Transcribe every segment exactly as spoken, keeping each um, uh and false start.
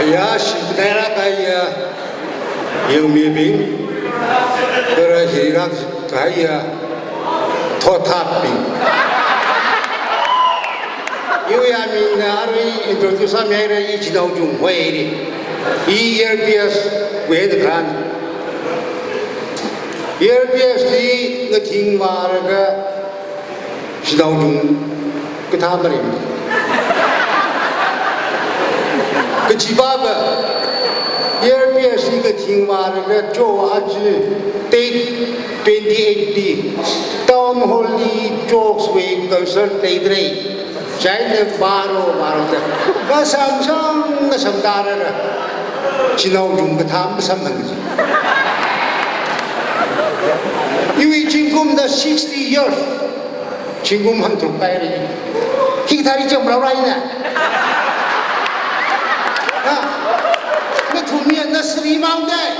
Kayā shimkhur rākahaiya yangmibing, kala hi rākahaiya thothatbing. Iwui amingna arui introduce sāmihaira, i Chinaochung Hoiri. I E R P S wui head kharāna. E R P S li ngathing vālaga Chinaochung kathā marem. Kachipāva, E R P S li ngathing vālaga Cho aja date twenty-eight li Town Hall li Chowks wui concert leidalei. Chieina vālu, vālu da. Ngasam sam, ngasam tārala. Chinaochung kathā masamphang chi. Iwui zingkumna sixty years. Zingkum hangtharuk kahaira. Hikathā ri chang rao rai na. Ha? Nathumwui nursery mang dai.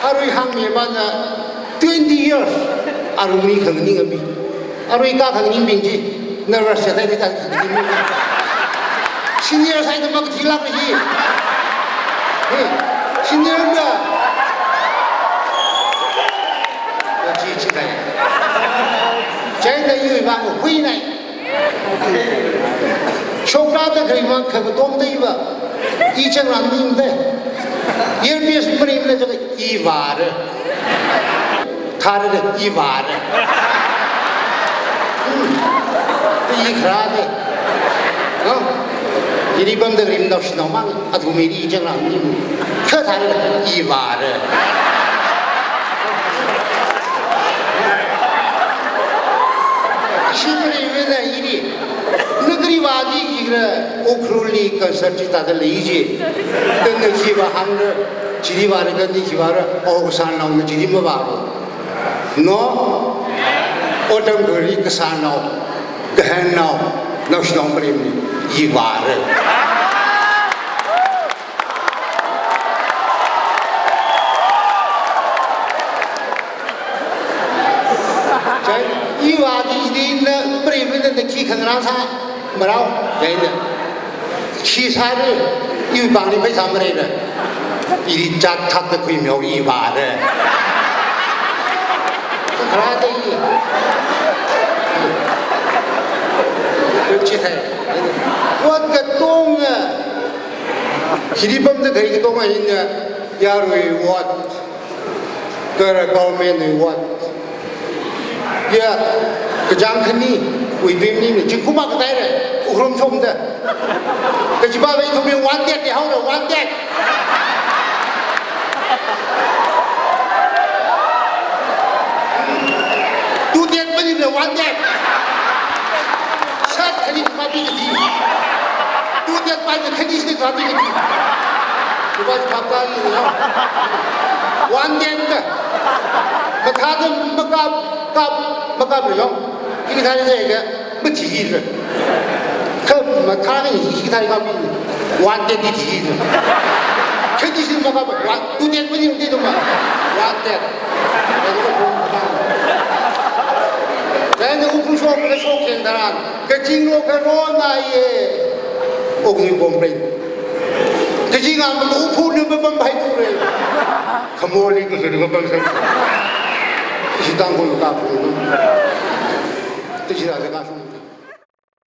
Arui hāngmi mana twenty years. Arui mi khanganing ami. Arui ka khanganingbing chi. Nervous sāda ni ka khanganingbing. Senior sāda makathilāk hi. Hi. Senior na. Chi chi kai. Chieina iwui vang huinai. Shokra da khaima kha katom dai va. I chang rānganing dai. E R P S marimla chang i vāra. Thāra da i vāra. Hmm. I kharā dai. No? Hili pamda rim naoshinao mang. Athumwui i chang rānganing. Kha thāra da i vāra. Ishi marimla ili. Na kali vāki khala, Ukhrulli concert chi tāda lei ji. Tangda khi vāhāngra, chili vāra, kani khi vāra, o kasānaona chili mavālu. No? Otam kali kasānao, kahānnao, naoshinao marimli, i vāra. Chieina, i vāki dinna, marimna na khi khangarān sā, marao, chieina. Khi sāra, iwui pāngli pheisā maleila. I chat thakta khuimeo i vāra. Kharā dai i. Chi thai. Ot katonga. Hili pamda khalei katonga hina, yarui ot, kala government wui ot. Ya, kachāng khani, wui bimni ni, zingkum akha kahaira, Ukhrul shongda. Kachipāva ithumwui wanted ni haora, wanted. Two ten marimla wanted. Sat khani pati kati. Two ten pati khani si pati kati. Kuba papa ni no. Wanted da. Mathāda makap, kap, makap lo yong. Hikathā ni jai ka. Mathi kila. Kha mathā ni hikathā ni kapi. Wanted ni thi kila. Khati si makap, wa-, two ten pati ni doma. Wanted. Chieina Ukhrul shok, shok kheng tharan. Kazing lo karo na ye. Okni complain. Kazing ang lo Ukhrul ni mapamphai ture. Khamorli kazing lo pamphai. Ishi Tangkhul ka phu. Ishi da ka shung.